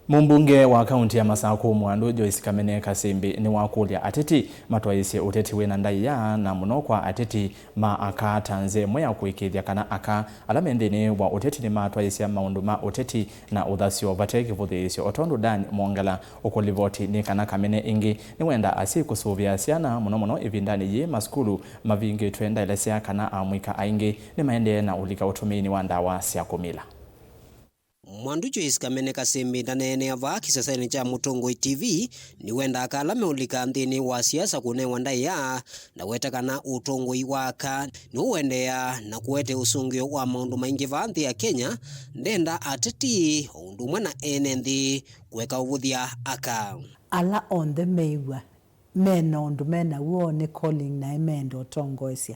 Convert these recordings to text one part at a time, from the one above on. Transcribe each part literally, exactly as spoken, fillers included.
Mũmbunge wa kaunti ya Masakũ Mwandu Joyce Kamene Kasimbi nĩwakũlya ateti matwaĩĩsye ũteti wĩna ndaĩa, na mũno kwa ateti ma aka, ta nzĩa ĩmwe ya kũĩkĩĩthya kana aka ala me nthĩnĩ wa ũteti nĩmatwaĩĩsya maũndũ ma ũteti na ũthasyo vate kĩvũthĩĩsyo. O tondũ Dan Mwongela ũkũlivoti nĩ kana Kamene ĩngĩ nĩwenda asyai kũsũvĩa syana, mũno mũno ĩvindanĩ yĩĩ masukulu mavingĩtwe, ndaelesya kana amũika aingĩ nĩmaendee na ũlika ũtũmĩĩnĩ wa ndawa sya kũmila. Mwandu Joyce Kamene Kasimbi ndaneenea vaa kĩsesenĩ kya Mũtongoi T V nĩwendaa aka ala meũlika nthĩnĩ wa siasa kũnewa ndaĩa, na weta kana ũtongoi wa aka nĩũũendeea na kũete ũsũngĩo wa maũndũ maingĩ vaa nthĩ ya Kenya. Ndenda ateti o ũndũ ũmwe na ene nthĩ kũeka ũvũthya aka. Ala onthe meĩw'a me na ũndũ me naw'o, nĩ calling, na ĩmeenda ũtongoesya.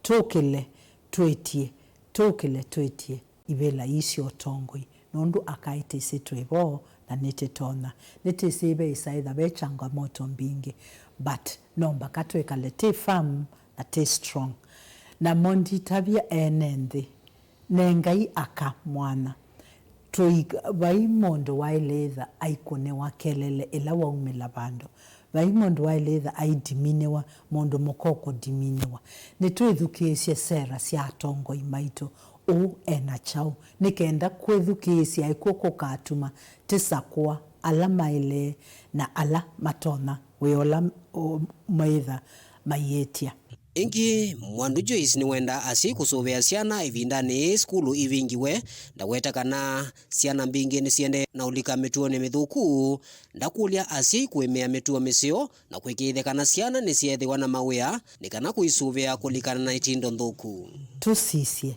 Tũkĩle twĩtie, tũkĩle twĩtie ivĩla ii sya ũtongoi, nũndũ aka ĩtĩsĩ twĩ vo na nĩtĩtonya. Nĩtĩsĩ ve ĩsaĩtha ve changamoto mbingĩ, but no mbaka twĩkale tĩ firm na tĩ strong. Namo nditavya ene nthĩ, nengai aka mwanya. Tũi-, vai mũndũ waĩlĩtha aikũnĩwa kelele ĩla waumĩla vandũ. Vai mũndũ waĩlĩtha aidiminĩwa, mũndũ mũka ũkũdiminĩwa. Nĩtwĩthukĩĩsye sera sya atongoi maitũ, ũũ ena kyaũ, nĩ kenda kwĩthukĩĩsya ĩkw'o kũkatuma tĩsakũa ala maĩlee na ala matonya wĩa ũla, ũ, maĩtha maiĩtya. Ĩngĩ, Mwandu Joyce nĩwendaa asyai kũsũvĩa syana ĩvindanĩ yĩĩ sukulu ivingiwe. Ndaweta kana syana mbingĩ nĩsiendee na ũlika mĩtuonĩ mĩthũku. Ndakũlya asyai kũĩmĩa mĩtuo mĩseo na kũĩkĩĩthya kana syana nĩsyeethĩwa na mawĩa nĩ kana kũisũvĩa kũlikana na itindo nthũku. Tũsisye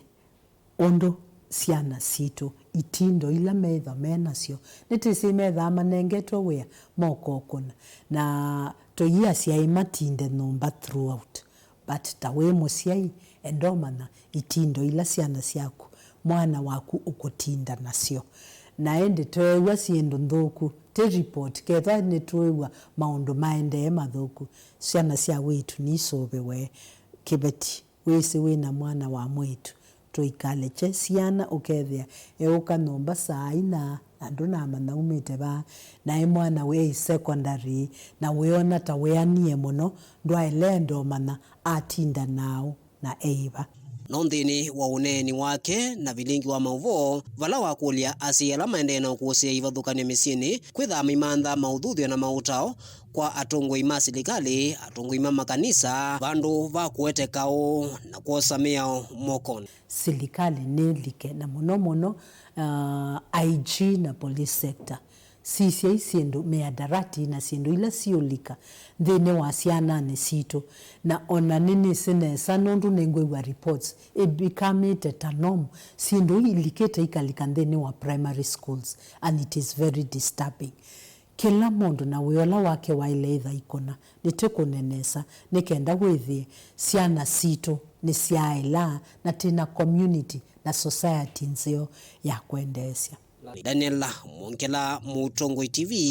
ũndũ syana sitũ, itindo ila meĩtha me nasyo, nĩtĩsĩ methaa manengetwe wĩa moka ũkũna, na tũiasya ĩ matinde nyũmba throughout. But ta wĩ mũsyai, enda ũmanya itindo ila syana syaku, mwana waku ũkũtinda nasyo. Na ĩndĩ tweew'a syĩndũ nthũku, tĩ report, kethwa nĩtwĩw'a maũndũ maendee mathũku, syana sya wĩĩtu nisũvĩwe kĩveti. Wĩsĩ wĩ na mwana wa mwĩĩtu, tũikale kye syana, ũkethĩa eũka nyũmba saa ina na ndũnamanya aumĩte va, na e mwana wĩ secondary, na wĩona ta wĩanie mũno, ndwaĩle enda ũmanya atinda naũ na eĩva. No nthĩnĩ wa ũneeni wake na vilingi wa maũvoo, vala wakũlya asyai ala maendee na ũkũsĩĩa ivathũkany'o mĩsyĩnĩ, kwĩthaa maimantha maũthuthyo na maũtao kwa atongoi ma silikalĩ, atongoi ma makanisa, vandũ va kũete kaũ na kwosa mĩao mokonĩ. Silikalĩ nĩlike, na mũno mũno, ah, I G na police sector. Sisyai syĩndũ, mĩadarati na syĩndũ ila siũlika nthĩnĩ wa syananĩ sitũ. Na ona nĩnĩsĩ nesa nũndũ nĩngwĩw'a reports ĩvikamĩte ta norm, syĩndũ ilikĩte ikalika nthĩnĩ wa primary schools, and it is very disturbing. Kĩla mũndũ na wĩa ũla wake waĩle ĩtha ikũna, nĩtĩkũnenesa nĩ kenda wĩthĩe syana sitũ nĩsyaĩla na twĩ na community na society nzeo ya kwendeesya. Daniel Mwongela, Mũtongoi T V.